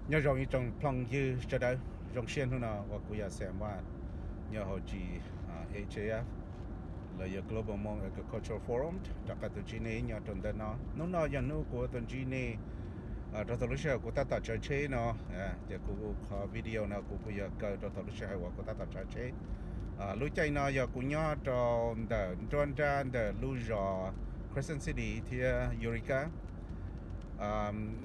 Nyob zoo ib tsoom phooj ywg sawv daws, zoo siab hnub no uas kuv yog Xeem Vaj nyob hauv tsis H A F los yog Global Hmong Agricultural Forum rov qab tuaj ntsib nej nyob rau ntawm no. Hnub no yog hnub kuv tuaj ntsib nej rau thaum lub sij hawm kuv tab tom tsav tsheb no, ces kuv qhov video no kuv kuj yog kaw rau thaum lub sij hawm uas kuv tab tom tsav tsheb. Lub caij no yog kuv nyob rau ntawm nruab nrab ntawm lub zos Crescent City thiab Eureka.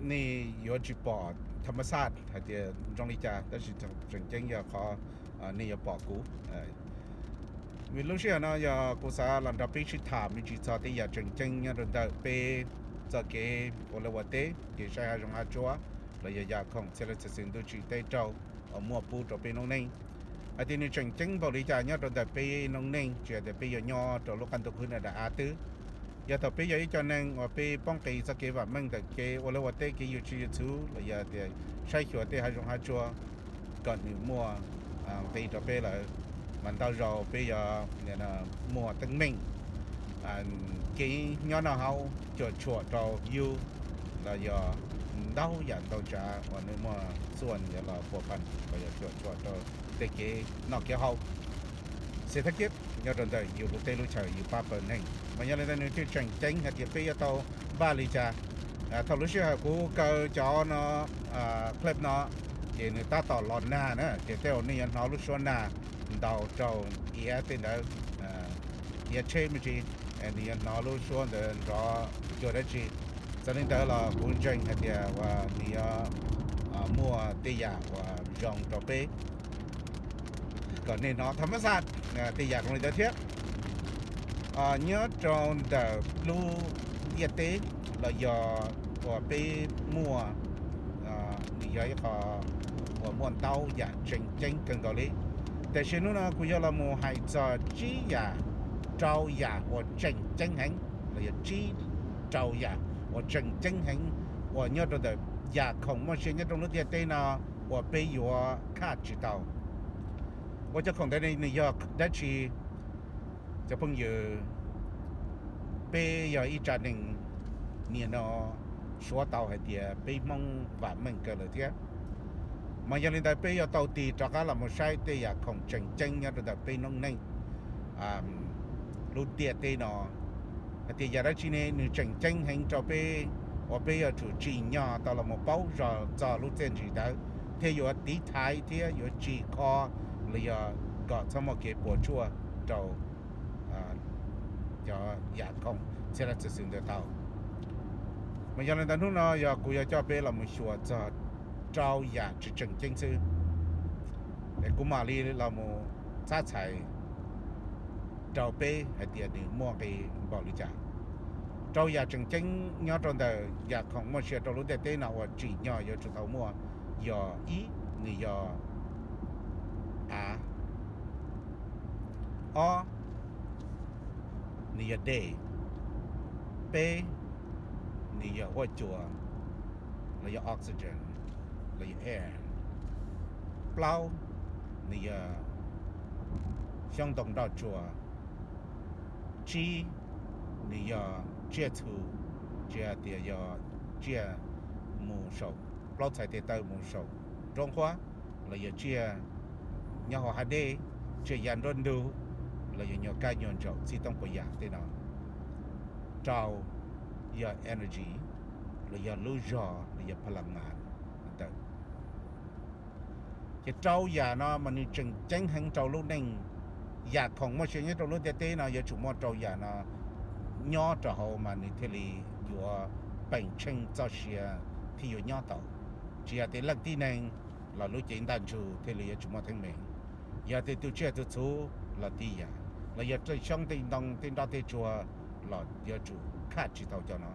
Nej yuav tsis pom tham mas xaj hais tias zoo li cas, tab sis tseem ceeb yog qhov nej yuav pom kuv. Vim lub sij hawm no yog kuv xav los nrog peb sib tham me ntsis txog tej yam tseem ceeb nyob rau ntawm peb txoj kev ua liaj ua teb, kev saib hav zoov hav tsuag los yog yam khoom txhia leej txhia xwm ntuj tsim teb raug uas muaj pub rau peb noob neej. Hais tias nws tseem ceeb npaum li cas nyob rau ntawm peb noob neej, tsis hais tias peb yuav nyob rau lub qab ntuj khwb no dav av twb. Yog thaum peb yog ib co neeg uas peb poob qis txoj kev vam meej ntawm kev ua liaj ua teb, kev yws tswv yws txhuv los yog tias saib xyuas tej hav zoov hav tsuag kom nws muaj nqi rau peb lawm, mas ntau zaus peb yuav muaj teeb meem, kev nyob noj haus, cuam tshuam rau yus los yog ntau yam ntau tsav uas nws muaj txuj yuav los pua pam los yog cuam tshuam rau tej kev noj kev haus, xes thab kiab nyob rau ntawm yus lub teb lub chaw yus pab pawg neeg. Mas yog li ntawd nws thiaj tseem ceeb hais tias peb yuav tau npaj li cas. Thaum lub sij hawm kuv kaw cov no clip no, ces nws tab tom los nag na, ces tej zaum nej yuav hnov lub suab nag ntaus rau iav tej ntawd, iav tsheb me ntsis, nws yuav hnov lub suab ntawd nrov cuag dab tsi. Txawm li ntawd los kuv ntseeg hais tias uas nws yuav muaj tej yam uas zoo rau peb kom nej hnov tham mas xaj tej yam zoo li ntawd thiab. Nyob rau ntawm lub ntiaj teb los yog uas peb muaj, nws yog ib qho uas muaj ntau yam tseem ceeb kawg nkaus li. Tiam sis hnub no kuv yuav los mus hais txog tsib yam, rau yam uas tseem ceeb heev los yog tsib rau yam uas tseem ceeb heev uas nyob rau ntawm yam khoom muaj sia nyob rau lub ntiaj teb no uas peb yuav khaj tsis tau. Ua cov khoom ntawd nws yog dab tsi? Cov phooj ywg, peb yog ib tsa neeg, nim no suav tau hais tias peb Hmoob vam meej kawg lawm thiab. Mas yog li ntawd peb yuav tau tig rov qab los mus saib tej yam khoom tseem ceeb nyob rau ntawm peb noob neej lub ntiaj teb no, hais tias yam dab tsi ne nws tseem ceeb heev rau peb uas peb yuav tsum tsim nyog tau los mus paub zog txog lub txiaj ntsim ntawd thiaj yuav tiv thaiv thiab yuav tsim kho los yog kom txhob muaj kev puas tsuaj rau cov yam khoom txhia leej txhia xwm ntawd tau. Mas yog li ntawd hnub no yog kuv yuav coj peb los mus xyuas txog rau yam tseem tseem ceeb xwb, es kuv mam li los mus txhab txhais rau peb hais tias nws muaj nqi npaum li cas. Rau yam tseem ceeb nyob rau ntawm yam khoom muaj sia rau lub ntiaj teb no uas tsim nyog yuav tsum tau muaj yog ib, nws yog av. Ob, nws yog dej. Peb, nws yog huab cua los yog oxygen los yog air. Plaub, nws yog xyoob ntoo nroj tsuag. Tsib, nws yog tsiaj txhu, tsis hais tias yog tsiaj mus saum plaub txhais tes taw mus saum nruab nqhuab los yog tsiaj nyob hauv hav dej, tsiaj ya nruab ntug los yog nyuag kab nyuag ntsaum txij toob puas yam tej no. Rau, yog energy los yog lub zog los yog pha las ngas ntawd. Ces rau yam no mas nws tseem ceeb heev rau lub neej. Yam khoom muaj sia nyob rau lub ntiaj teb no yuav tsum muaj rau yam no nyob rau hauv mas nws thiaj li yuav peem tsheej txoj sia thiaj yuav nyob tau. Tsis yog tias leej tib neeg los lub cev ntaj ntsug thiaj li yuav tsum muaj teeb meem. Yog tias tus tsiaj tus txhu los tib yam, los yog tej xyoob tej ntoo tej nroj tej tsuag los yuav tsum khaj tsis tau cov no,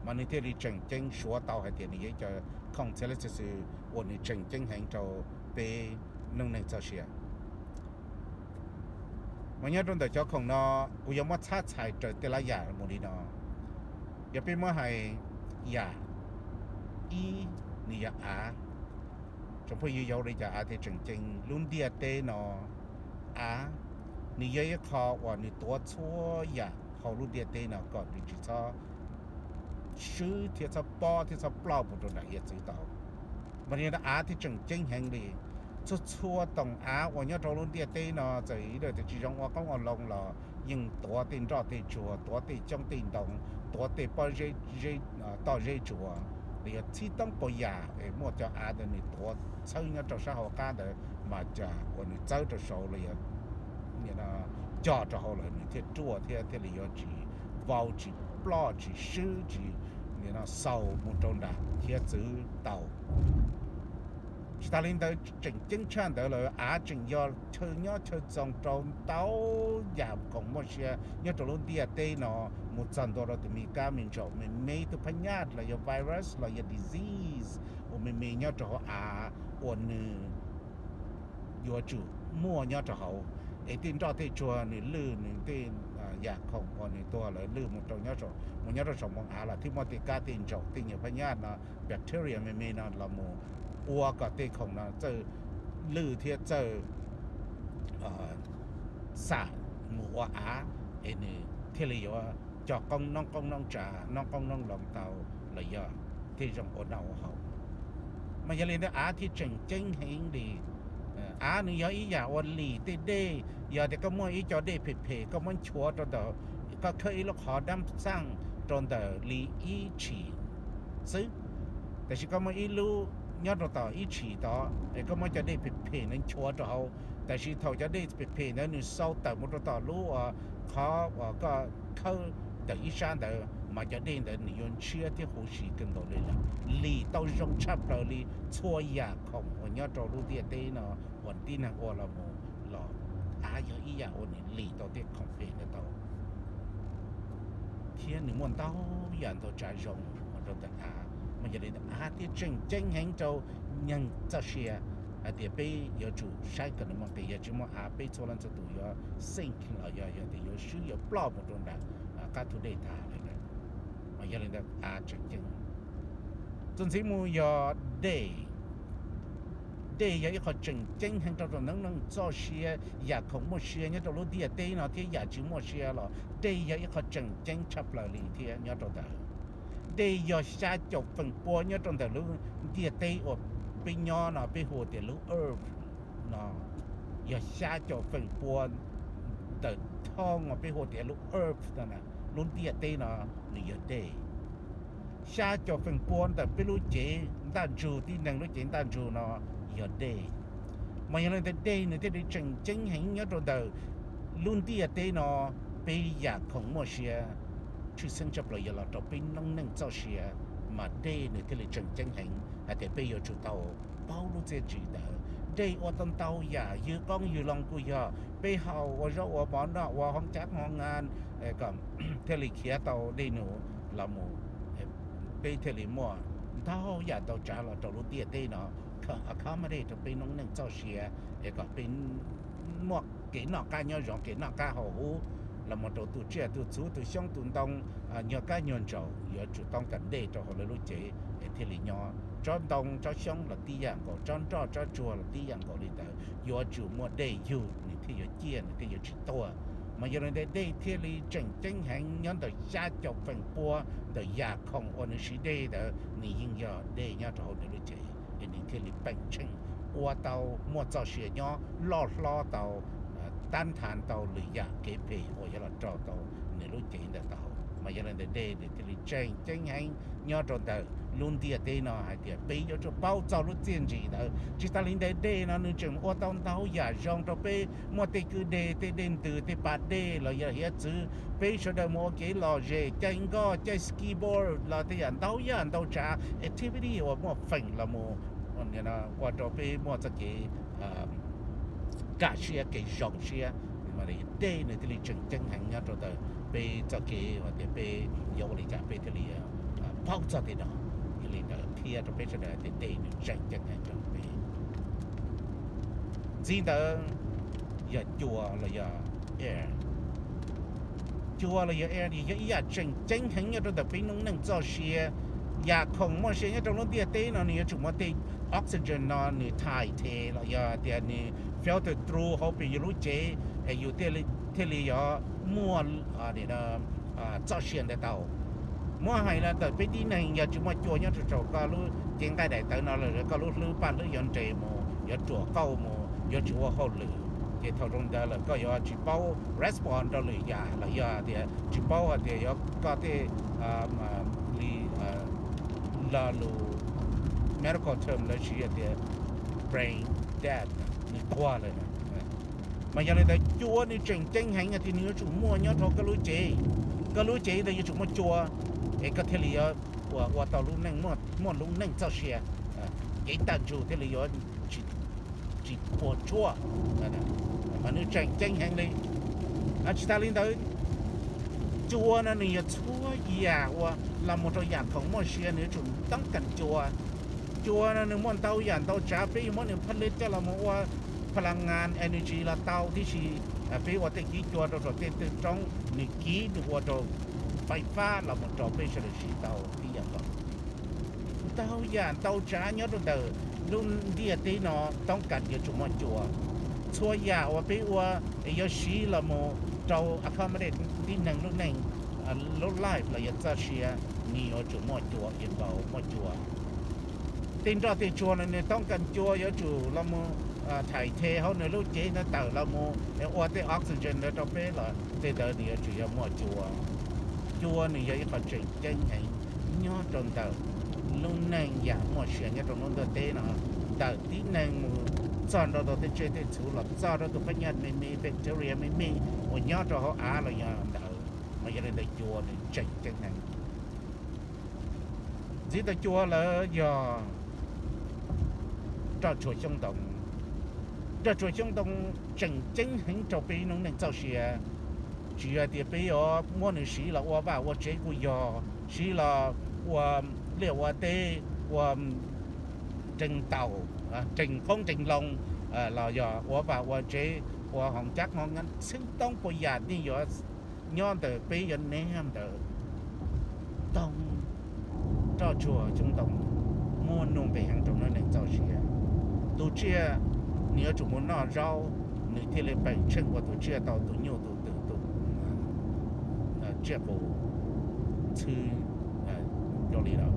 mas nws thiaj li tseem ceeb suav tau hais tias nws yog ib co khoom txhia leej txhia xwm uas nws tseem ceeb heev rau peb noob neej txoj sia. Mas nyob rau ntawm cov khoom no, kuv yuav muab txhab txhais raws tej lab yam mus li no. Yog peb muab hais yam ib, nws yog av. Tsoom phooj ywg, yog ua li cas av thiaj tseem ceeb? Lub ntiaj teb no, av, nws yog ib qho uas nws tuav txhua yam hauv lub ntiaj teb no kom nws tsis txhob swb thiab txhob pob thiab txhob ploj mus rau nram hiav txwv tau. Mas yog li ntawd av thiaj tseem ceeb heev li. Txhua txhua toom av uas nyob rau lub ntiaj teb no, txawm ib daim tias tsis zoo ua qoob ua loo los yeej tuav tej nroj tej tsuag, tuav tej xyoob tej ntoo, tuav tej pob zeb, toj zeb tsuas, los yog txhib toob puas yam es muaj cov av ntawd nws tuav txhawb nyob rau sab hauv qab ntawd mas cas uas nws txawb rau saud los yog cog rau hauv lawm nws thiaj ruaj thiab thiaj li yuav tsis vau, tsis ploj, tsis swb, tsis xaus mus rau nram hiav txwv tau. Tsis tas li ntawd, tseem ceeb tshaj ntawd lawm, av tseem yog chaw nyob chaw txoos rau ntau yam khoom muaj sia nyob rau lub ntiaj teb no, mus txog ntua rau tus me kab me ntsaum me me, tus phab nyaj los yog virus los yog disease uas me me nyob rau hauv av uas nws yuav tsum muaj nyob rau hauv. Es tej nroj tej tsuag nws lwj, nws tej yam khoom uas nws tuag lawv lwj mus rau, mus nyob rau saum moo av los thiaj muaj tej kab tej ntsaum tej nyuag phab nyaj no, bacteria me me no los mus ua kom tej khoom no txawj lwj thiab txawj xam mus ua av, es nws thiaj li yuav cog qoob noob qoob noob tsav, noob qoob noob loo tau los yog tej zoo ua noj ua haus. Mas yog li ntawd av thiaj tseem ceeb heev li. Av nws yog ib yam ua lim tej dej. Yog tias koj muaj ib co dej phem phem, koj muab nchuav rau ntawm, koj khawb ib lub qhov dab xaj rau ntawm li ib tshim xwb, tab sis koj muaj ib lub nyob rau tom ib tshim tod es koj muab cov dej phem phem ntawd nchuav rau hauv, tab sis thaum cov dej phem phem ntawd nws xau tawm mus rau tom lub uas qhov uas koj khawb ntawm ib sab ntawd mas cov dej ntawd nws yuav ntshiab thiab huv si kawg nkaus li lawm. Lim tau zoo tshaj plaws li txhua yam khoom uas nyob rau lub ntiaj teb no uas tib neeg ua los mus los av yog ib yam uas nws lim tau tej khoom phem ntawd tau, thiab nws muaj ntau yam ntau tsav zoo ua rau ntawm av. Mas yog li ntawd av thiaj tseem ceeb heev rau neeg txoj sia, hais tias peb yuav tsum saib kom nws muaj nqis, yog tsis muaj av peb txhua leej txhua tus yuav sink los yog, yog tias yuav swb yuav ploj mus rau nram qab tus dej tag li lawm. Mas yog li ntawd av tseem ceeb. Txuas ntxiv mus yog dej. Dej yog ib qho tseem ceeb heev rau rau neeg txoj sia, yam khoom muaj sia nyob rau lub ntiaj teb no thiab yam tsis muaj sia los dej yog ib qho tseem ceeb tshaj plaws li thiab nyob rau ntawd. Dej yog xya caum feem pua nyob rau ntawm lub ntiaj teb uas peb nyob no peb hu tias lub earth no, yog xya caum feem pua ntawm thooj uas peb hu tias lub earth no, lub ntiaj teb no nws yog dej. Xya caum feem pua ntawm peb lub cev ntaj ntsug, tib neeg lub cev ntaj ntsug no yog dej. Mas yog li ntawd dej nws thiaj li tseem ceeb heev nyob rau ntawm lub ntiaj teb no. Peb yam khoom muaj sia tshwj xeeb tshaj plaws yog los rau peb noob neej txoj sia, mas dej nws thiaj li tseem ceeb heev hais tias peb yuav tsum tau paub lub txiaj ntsig ntawd. Dej ua tau ntau yam, ywg qoob ywg loo kuj yog, peb haus ua zaub ua mov noj ua hoob cab hoob ngas kom thiaj li khiav tau dej num los mus, peb thiaj li muaj ntau yam ntau tsav los rau lub ntiaj teb no, accommodate rau peb noob neej txoj sia, es kom peb muaj kev noj qab nyob zoo, kev noj qab haus huv, los mus rau tus tsiaj tus txhu, tus xyoob tus ntoo, nyuag kab nyuag ntsaum yuav tsum tau kam dej rau hauv lawv lub cev es thiaj li nyob. Tsob ntoo tsob xyoob los tib yam nkaus, tsob nroj tsob tsuag los tib yam nkaus li ntawd, yuav tsum muaj dej yug nws thiaj yuav ciaj, nws thiaj yuav tsis tuag. Mas yog li ntawd dej thiaj li tseem ceeb heev nyob ntawm xya caum feem pua ntawm yam khoom uas nws siv dej ntawd, nws yeej yog dej nyob rau hauv nws lub cev es nws thiaj li peem tsheej ua tau muaj txoj sia nyob loj hlob tau, tab thav tau lwm yam kev phem uas yuav los raug tau nws lub cev ntawd tau. Mas yog li ntawd dej nws thiaj li tseem ceeb heev nyob rau ntawm lub ntiaj teb no hais tias peb yuav tsum paub txog lub txiaj ntsig ntawd. Tsis tas li ntawd dej no nws tseem ua tau ntau yam zoo rau peb, muaj tej kwj deg, tej dej ntws, tej pas dej los yog hiav txwv, peb sawv daws mus ua kev lom zem, caij nkoj, caij ski board los tej yam ntau yam ntau tsav activity uas muaj feem los mus ua rau peb muaj txoj kev kaj siab kev zoo siab. Dej nws thiaj li tseem ceeb heev nyob rau ntawm peb txoj kev uas tias peb yuav ua li cas peb thiaj li paub txog tej no. Yog li ntawd qhia rau peb sawv daws tias dej nws tseem ceeb heev rau peb. Ntxiv ntawd yog cua los yog air. Cua los yog air yog ib yam tseem ceeb heev nyob rau ntawm peb noob neej txoj sia. Yam khoom muaj sia nyob rau lub ntiaj teb no nws yuav tsum muaj tej oxygen no nws thaiv the los yog tias nws filter through hauv peb yus lub cev es yus thiaj li yuav muaj txoj sia ntawd tau. Muab hais los ntawm peb tib neeg yog tsis muaj cua nyob rau saum koj lub cev nqaij daim tawv no lawm, koj lub hlwb paj hlwb yuav nres mus, yuav ruam qauj mus, yuav tsis ua hauj lwm, ces thaum zoo ntawd lawm koj yuav tsis paub respond rau lwm yam los yog tias tsis paub hais tias yuav koj tej li lo lus medical term lawv siv hais tias brain dead, nws tuag lawm. Mas yog li ntawd cua nws tseem ceeb heev tias nws yuav tsum muaj nyob rau koj lub cev. Koj lub cev ntawd yuav tsum muaj cua, es koj thiaj li yuav ua tau lub neej, muaj lub neej txoj sia, cev tag ntsug thiaj li yuav tsis puas tsuaj. Mas nws tseem ceeb heev li. Tsis tas li ntawd, cua no nws yog txhua yam uas los mus rau yam khoom muaj sia nws yuav tsum toob kas cua. Cua no nws muaj ntau yam ntau tsav, peb yuav muab nws phaj lej coj los mus ua pha la ngas energy los tau tib si. Peb ua tej kiv cua rau saum tej tw roob, nws kiv nws ua rau faib fab los mus rau peb sawv daws siv tau tib yam nkaus. Ntau yam ntau tsav nyob rau ntawm lub ntiaj teb no toob kas yuav tsum muaj cua. Txhua yam uas peb ua es yuav siv los mus rau accommodate tib neeg lub neej, lub life los yog txoj sia, nws yuav tsum muaj cua, involve muaj cua. Tej nroj tej tsuag no nws toob kas cua yuav tsum los mus thaim the hauv nws lub cev ntawd tawm los mus ua tej oxygen ntawd rau peb los tej ntawd nws yuav tsum yog muaj cua. Cua nws yog ib qho tseem ceeb heev nyob rau ntawm lub neej yam muaj sia nyob rau lub ntiaj teb no, ntawm tib neeg mus txog nrau rau tej tsiaj tej txhu los txog rau tus phab nyaj me me, bacteria me me uas nyob rau hauv av los yog ntawd. Mas yog li ntawd cua nws tseem ceeb heev. Ntxiv tau cua lawm yog roj tsuag xyoob ntoo. Roj tsuag xyoob ntoo tseem ceeb heev rau peb lub neej txoj sia. Tsis yog tias peb yuav muab nws siv los ua vaj ua tsev kuj yog, siv los ua liaj ua teb, ua nreeg taum, nreeg qoob nreeg loo, los yog ua vaj ua tsev, ua hoo cab hoo ngab, txheeb toob puas yam nej yuav nyob ntawm peb yuav neb ntawm ntoo, roj tsuag xyoob ntoo muaj nuj nqis heev rau lub neej txoj sia. Tus tsiaj nws yuav tsum mus noj zaub, nws thiaj li peem tsheej ua tus tsiaj tau tus nyuj tus twm tus tsiaj qus txhwb zoo li lawm.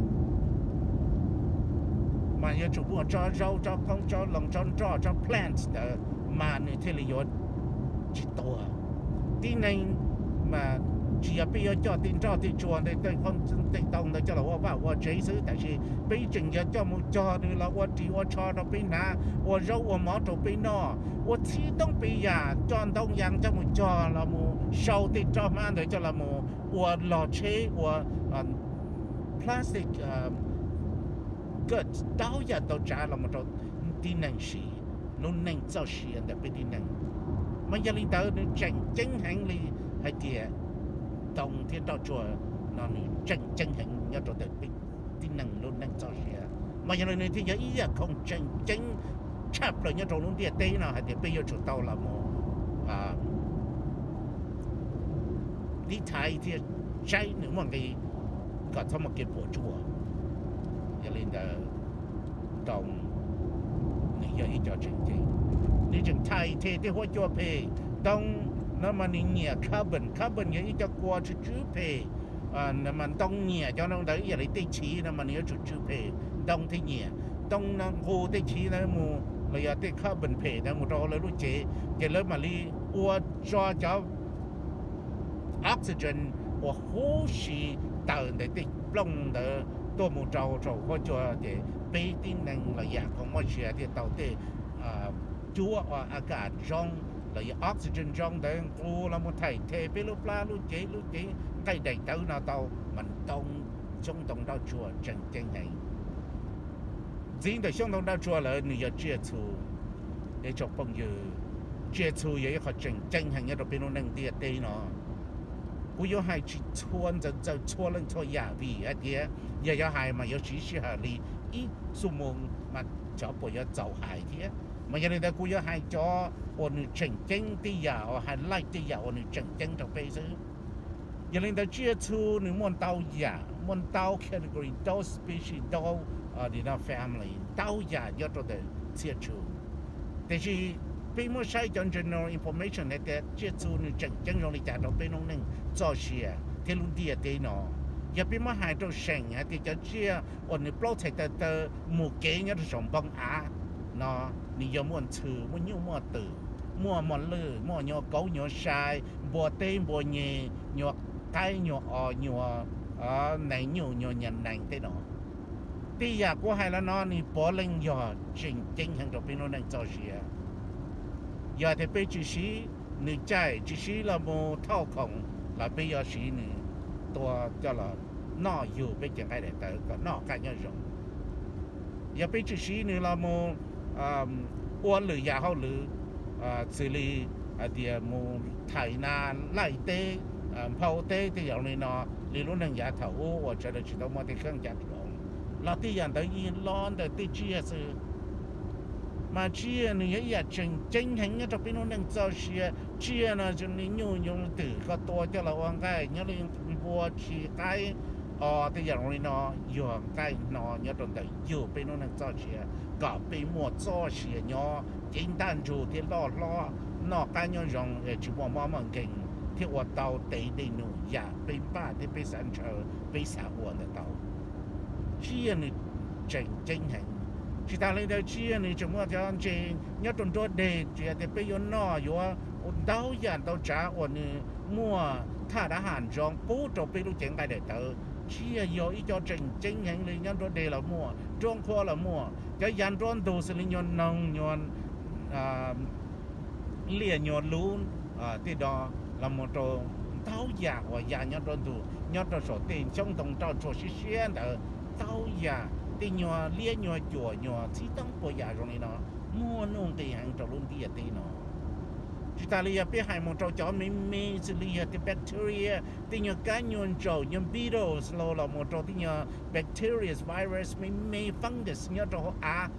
Mas yuav tsum muaj tsob zaub, tsob qoob, tsob loo, tsob nroj, tsob plants ntawd mas nws thiaj li yuav tsis tuag. Tib neeg mas tsis yog peb yuav coj tej nroj tej tsuag ntawd, tej qoob tej ntoo ntawd coj los ua vaj ua tsev xwb, tab sis peb tseem yuav coj mus cog nws los ua ris ua tsho rau peb hnav, ua zaub ua mov rau peb noj, ua txhib toob peb yam, coj ntoo yas coj mus cog los mus sau tej roj hmab ntawd coj los mus ua log tsheb, ua plastic goods, ntau yam ntau tsav los mus rau tib neeg siv, lub neej txoj sia ntawm peb tib neeg. Mas yog li ntawd nws tseem ceeb heev li hais tias ntoo thiab roj tsuag no nws tseem ceeb heev nyob rau ntawm peb tib neeg lub neej txoj sia. Mas yog li nws thiaj yog ib yam khoom tseem ceeb tshaj plaws nyob rau lub ntiaj teb no hais tias peb yuav tsum tau los mus tiv thaiv thiab saib nws muaj nqis kom txhob muaj kev puas tsuaj. Yog li ntawd, ntoo nws yog ib co tseem ceeb, nws tseem thaiv the tej huab cua phem. Ntoo no mas nws nyiam carbon, carbon yog ib co kua tsw tsw phem. Mas ntoo nyiam cov no ntawd ib yam li tej chiv no mas nws yuav tsum tsw phem, ntoo thiaj nyiam. Ntoo no nqus tej chiv ntawd mus los yog tej carbon phem ntawd mus rau hauv lawv lub cev, ces lawv mam li ua tso cov oxygen uas huv si tawm ntawm tej plooj ntawd tuaj mus rau saum huab cua, ces peb tib neeg los yam khoom muaj sia thiaj tau tej cuab ua a kas zoo los yog oxygen zoo ntawd nqus los mus thaiv the peb lub plab lub cev, lub cev nqaij daim tawv no tau. Mas ntoo, xyoob ntoo nroj tsuag tseem ceeb heev. Ntxiv ntawm xyoob ntoo nroj tsuag lawm nws yog tsiaj txhu. Es tsoom phooj ywg, tsiaj txhu yog ib qho tseem ceeb heev nyob rau peb lub neej ntiaj teb no. Kuv yuav hais tsis txhua ntxaws ntxaws txhua leej txhua yam vim hais tias yog yuav hais mas yuav siv sij hawm li ib xuab moos mas xyov puas yuav txaus hais thiab. Mas yog li ntawd kuv yuav hais cov uas nws tseem ceeb tej yam, uas highlight tej yam uas nws tseem ceeb rau peb xwb. Yog li ntawd tsiaj txhu nws muaj ntau yam, muaj ntau category, ntau species, ntau family, ntau yam nyob rau ntawm tsiaj txhu. Tiam sis peb muab saib cov general information hais tias tsiaj txhu nws tseem ceeb zoo li cas rau peb lub neej txoj sia thiab lub ntiaj teb no. Yog peb muab hais rau seem hais tias cov tsiaj uas nws plaub txhais taw taw mus kev nyob rau saum npoo av no, nws yog muaj ntxhw, muaj nyuj muaj twm, muaj mos lwj, muaj nyuag kauv nyuag sai, npua teb npua nyeg, nyuag qaib nyuag os, nyuag nees nyuj nyuag nyas nees tej no. Tej yam kuv hais los no nws puav leej yog tseem ceeb heev rau peb lub neej txoj sia. Yog tias peb tsis siv nws caij, tsis siv los mus thauj khoom, los peb yuav siv nws tua coj los noj yug peb cev nqaij daim tawv kom noj qab nyob zoo. Yog peb tsis siv nws los mus ua lwm yam hauj lwm, xws li hais tias mus thaim nas, laij teb, nphau teb tej yam li no, li lub neej yav thaum ub uas sawv daws tsis tau muaj tej kheej cav hloov, los tej yam ntawd yeej los ntawm tej tsiaj xwb. Mas tsiaj nws yog ib yam tseem ceeb heev nyob rau peb lub neej txoj sia. Tsiaj no zoo li nyuj zoo li twm koj tua coj los ua nqaij, nyob li npua tshis qaib os tej yam zoo li no, yog nqaij hno nyob rau ntawm yug peb lub neej txoj sia, kom peb muaj txoj sia nyob cev ntaj ntsug thiab loj hlob, noj qab nyob zoo, tsis muaj mob muaj nkeeg, thiab ua tau tes dej num yam peb npaj thiab peb xav ntshaw, peb xav ua ntawd tau. Tsiaj nws tseem ceeb heev. Tsis tas li ntawd tsiaj nws tseem muaj cov ntses nyob rau nruab deg, tsis hais tias peb yuav noj, yuav ua ntau yam ntau tsav uas nws muaj thaj dab ham ntsoov pub rau peb lub cev nqaij daim tawv. Tsiaj yog ib co tseem ceeb heev li, nyob nruab deg los muaj, nruab nqhuab los muaj, cov ya nruab ntug xws li nyuag noog, nyuag liaj, nyuag lub, tej no, los mus rau ntau yam uas ya nyob nruab ntug, nyob rau saum tej xyoob ntoo roj tsuag siab siab ntawd, ntau yam, tej nyuag liab nyuag cuam nyuag txhib toob puas yam zoo li no, muaj nuj nqis heev rau lub ntiaj teb no. Tsis tas li yog peb hais mus rau cov me me xws li yog tej bacteria, tej nyuag kab nyuag ntsaum, nyuag beetles los, los mus rau tej nyuag bacteria, virus, me me fungus nyob rau hauv av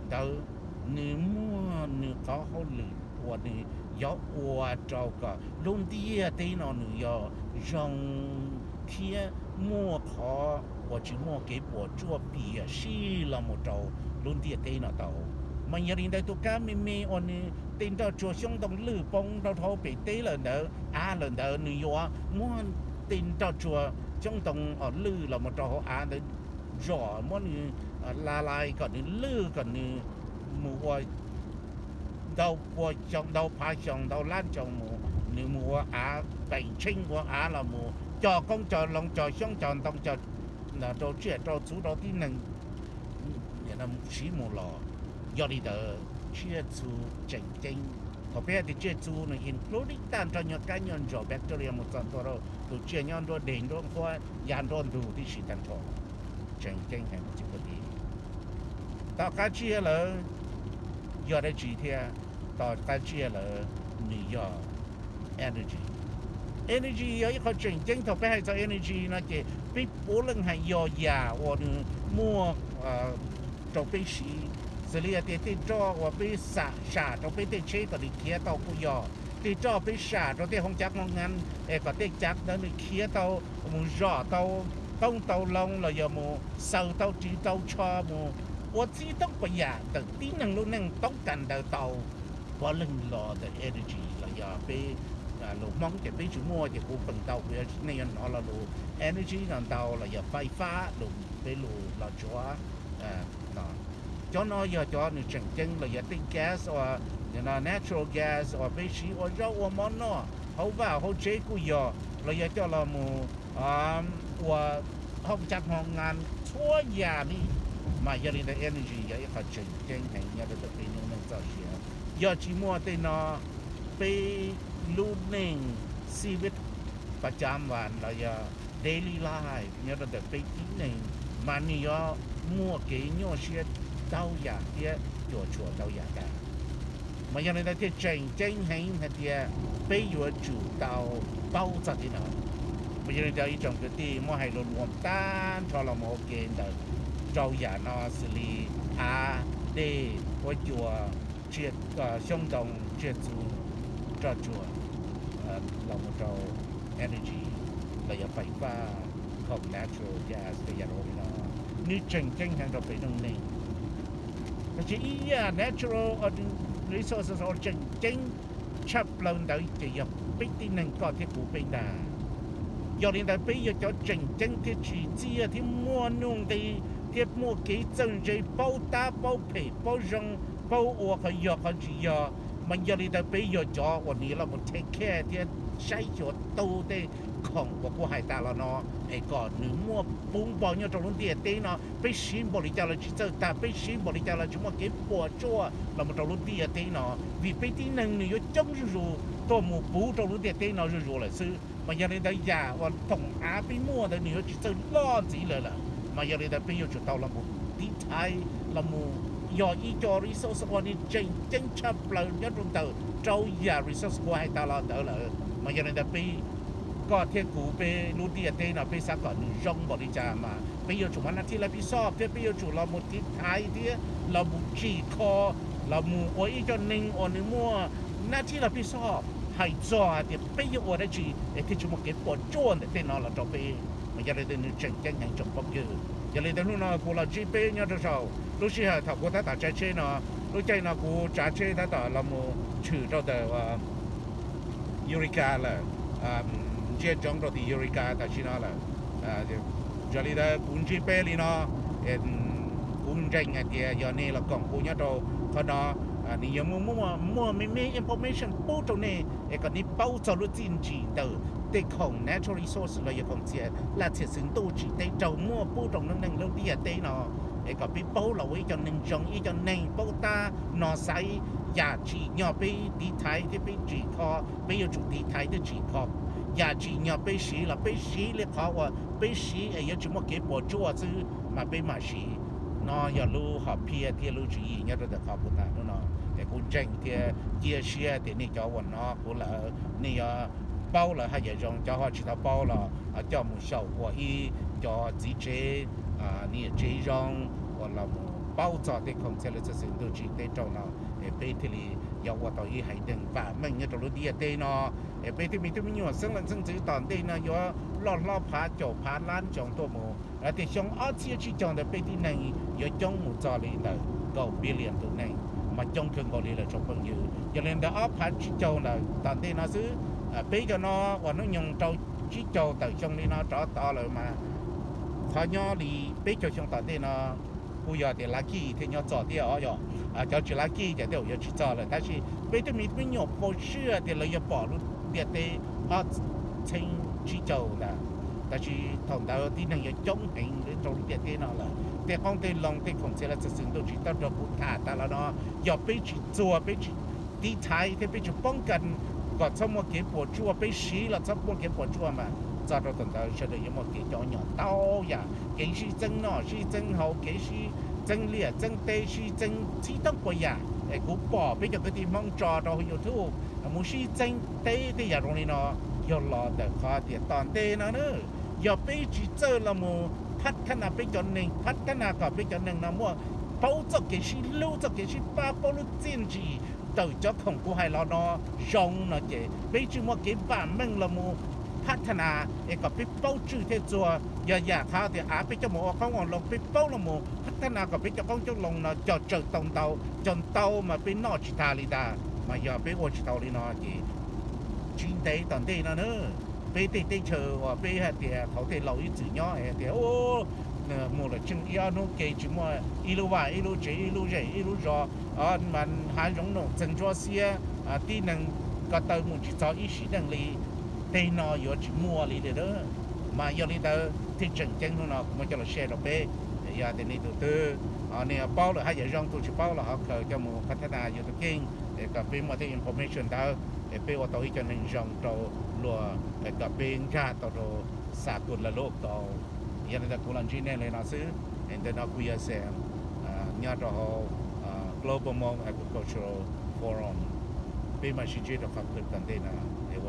ntawd, nws muaj nws qhov hauj lwm uas nws yuav ua rau kom lub ntiaj teb no nws yog zoo thiab muaj qhov uas tsis muaj kev puas tsuaj piam sij los mus rau lub ntiaj teb no tau. Mas yog li ntawd tus kab me me uas nws tej nroj tsuag xyoob ntoo lwj poob rau hauv pem teb lawm ntawd, av lawm ntawd, nws yuav muab tej nroj tsuag xyoob ntoo os lwj los mus rau hauv av ntawd zom, muab nws la lais kom nws lwj, kom nws mus ua ntau pua xyoo, ntau phav xyoo, ntau lab xyoo mus, nws mus ua av peem tsheej, ua av los mus cog qoob cog loo, cog xyoob cog ntoo, cog rau tsiaj rau txhu rau tib neeg siv mus los. Yog li ntawd tsiaj txhu tseem ceeb, thaum peb hais tias tsiaj txhu nws including tag nrho nyuag kab nyuag ntsaum bacteria mus txog ntua rau tus tsiaj nyob nruab deg, nruab nqhuab, ya nruab ntug tib si tag nrho, tseem ceeb heev. Tom qab tsiaj lawm yog dab tsi thiab? Tom qab tsiaj lawm nws yog energy. Energy yog ib qho tseem ceeb. Thaum peb hais txog energy no ces peb puav leej hais yog yam uas nws muaj rau peb siv, xws li hais tias tej roj uas peb sam rau peb tej tsheb kom nws khiav tau kuj yog, tej roj peb sam rau tej hoo cav hoo ngas es kom tej cav ntawd nws khiav tau, mus zom tau qoob tau loo los yog mus xaws tau ris tau tsho, mus ua txhib toob puas yam ntawm tib neeg lub neej toob kas ntawd tau, puav leej los ntawm energy los yog peb lus Hmoob ces peb tsis muaj ces kuv peem ntau, kuv yuav, nej yuav hnov lo lus energy no ntau los yog fais fab lus peb lus Los Tsuas no. Cov no yog cov nws tseem ceeb los yog tej gas uas natural gas uas peb siv ua zaub ua mov noj hauv vaj hauv tsev kuj yog, los yog coj los mus ua hoo cav hoo ngas txhua yam li. Mas yog li ntawd energy yog ib qho tseem ceeb heev nyob rau ntawm peb lub neej txoj sia. Yog tsis muaj tej no peb lub neej xib vib pas cav vas los yog daily life nyob rau ntawm peb tib neeg mas nws yuav muaj kev nyuaj siab ntau yam thiab cuam tshuam ntau yam tas. Mas yog li ntawd thiaj tseem ceeb heev hais tias peb yuav tsum tau paub txog tej no. Mas yog li ntawd ib tsoom kwv tij, muab hais lus luam tag nrho los mus ua ke ntawm rau yam no xws li av, dej, huab cua, tsiaj, xyoob ntoo, tsiaj txhu, roj tsuag, los mus rau energy los yog fais fab, khoom natural gas tej yam li no, nws tseem ceeb heev rau peb lub neej. Tab sis ib yam natural resources uas tseem ceeb tshaj plaws ntawd ces yog peb tib neeg koj thiab kuv peb ntag. Yog li ntawd peb yog cov tseem ceeb thiab tsim txiaj thiab muaj nuj nqis thiab muaj kev txawj ntse, paub tab paub phem, paub zoo, paub ua qhov yog qhov tsis yog, mas yog li ntawd peb yog cov uas nws yuav los mus take care thiab saib xyuas tu tej khoom uas kuv hais tas los no, es kom nws muaj puv npo nyob rau lub ntiaj teb no. Peb siv npaum li cas los tsis txawj tag, peb siv npaum li cas los tsis muaj kev puas tsuaj los mus rau lub ntiaj teb no, vim peb tib neeg nws yuav coob zuj zus tuaj mus puv rau lub ntiaj teb no zuj zus lawm xwb. Mas yog li ntawd yam uas thoom av peb muaj ntawd nws yuav tsis txawj loj ntxiv lawm lawm, mas yog li ntawd peb yuav tsum tau los mus tiv thaiv los mus yog ib co resource uas nws tseem ceeb tshaj plaws nyob rau ntawm rau yam resource kuv hais tas los ntawd lawm. Mas yog li ntawd peb, koj thiab kuv peb lub ntiaj teb no peb xav kom nws zoo npaum li cas mas peb yuav tsum muaj nab thib laj pij xoj thiab peb yuav tsum los mus tiv thaiv thiab los mus tsim kho, los mus ua ib co neeg uas nws muaj nab thib laj pij xoj hais txog hais tias peb yuav ua dab tsi es thiaj tsis muaj kev puas tsuaj ntawm tej no los rau peb. Mas yog li ntawd nws tseem ceeb heev tsoom phooj ywg. Yog li ntawd hnub no kuv los ntsib peb nyob rau saum lub sij hawm thaum kuv tab tom tsav tsheb no, lub caij no kuv tsav tsheb tab tom los mus tshwm rau ntawm Eureka lawm, ntsia ntsoov rau tim Eureka tam sim no lawm. Yog li ntawd kuv ntsib peb li no, kuv ntseeg hais tias yog nej los koom kuv nyob rau qhov no, nws yuav muaj, muaj me me information pub rau nej es kom nej paub txog lub txiaj ntsim ntawm tej khoom natural resource los yog khoom txhia laj txhia xwm ntuj tsim teb raug muaj pub rau neeg lub ntiaj teb no, es kom peb paub los ua ib co neeg zoo, ib co neeg paub tab no xaiv, yam tsim nyog peb tiv thaiv thiab peb tsim kho, peb yuav tsum tiv thaiv thiab tsim kho. Yam tsim nyog peb siv los peb siv li qhov uas peb siv es yuav tsis muaj kev puas tsuaj xwb mas peb mam siv. No yog lub hom phiaj thiab lub tswv yim nyob rau ntawm qhov kuv tham hnub no. Es kuv ntseeg thiab cia siab tias nej cov uas hnov kuv lawm nej yuav paub lawm haj yam zoo, cov ho tsis tau paub los coj mus xyaum ua ib co txiv tsev, niam tsev zoo uas los mus paub txog tej khoom txhia laj txhia xwm ntuj tsim teb raug no, es peb thiaj li yuav ua tau ib haiv neeg vam meej nyob rau lub ntiaj teb no. Es peb tej me tub me nyuam xeeb leej xeeb ntxwv tom ntej no yuav loj hlob phav caum phav lab ntsoov tuaj mus, lawv tias xyoo ob txhiab tsib caug ntawd peb tib neeg yuav coob mus txog li ntawm kaum billion tus neeg, mas coob kawg nkaus li lawm tsoom phooj ywg. Yog li ntawd ob phav tsib caug ntawm tom ntej no xwb, peb cov no uas hnub nyoog rau tsib caug tawm xyoo li no rov tod lawm mas qhov nyob li peb caug xyoo tom ntej no kuj yog tias lucky thiaj nyob txog thiab os, yog cov tsis lucky ces tej zaum yuav tsis txog lawm. Tab sis peb tej me me nyuam pom siab tias lawv yuav pom lub ntiaj teb ob txhiab tsib caug ntawd, tab sis thaum ntawd tib neeg yuav coob heev rau lub ntiaj teb no lawm. Tej qoob tej loo tej khoom txhia laj txhia xwm ntuj tsim teb raug kuv tham tas los no, yog peb tsis txuag, peb tsis tiv thaiv thiab peb tsis poob kas kom txhob muaj kev puas tsuaj, peb siv los txhob muaj kev puas tsuaj mas txog rau thaum ntawd sawv daws yuav muaj kev cov nyom ntau yam, kev sib txeeb noj sib txeeb haus, kev sib txeeb liaj txeeb teb, sib txeeb txhib thoob puas yam. Es kuv pom peb cov kwv tij Hmoob tso rau YouTube mus sib txeeb teb tej yam zoo li no, yog los ntawm qhov tias tom ntej no na, yog peb tsis txawj los mus phab thab na peb cov neeg, phab thab na kom peb cov neeg no muaj paub txoj kev sib hlub, txoj kev sib pab, paub lub txiaj ntsim ntawm cov khoom kuv hais los no zoo no ces peb tsis muaj kev vam meej los mus phab thab na es kom peb paub tswj thiab txuag. Yog yam qhov tias av peb coj mus ua qoob ua loo, peb paub los mus phab thab na kom peb cov qoob coob loo no cog tsawg tau ntau, cog ntau mas peb noj tsis tag li ntag. Mas yog peb ua tsis tau li no ces tsis ntev tom ntej no na, peb tej teb chaws uas peb hais tias thaum tej laus ib txwm nyob hais tias mus lawm tseem ib ob hnub ke tsis muaj ib lub vaj ib lub tsev ib lub zej ib lub zos, mas hav zoov noom txeeg ntsuab xiab, tib neeg ko taw mus tsis txog ib sim neej li, tej no yuav tsis muaj li lawm. Mas yog li ntawd thiaj tseem ceeb hnub no kuv muab coj los share rau peb. Yog tias nej tus twg, nej paub lawm haj yam zoo, tus tsis paub los ho khaws coj mus phab thab na yus tus kheej es kom peb muaj tej information ntawd es peb ua tau ib co neeg zoo rau luag, kom peb nkag tau rau xa kus la lub kaus. Yog li ntawd kuv los ntsib nej li no xwb. Ntawm no kuv yog Xeem, nyob rau hauv Global Hmong Agricultural Forum. Peb mam sib ntsib rau qhov twg tom ntej no es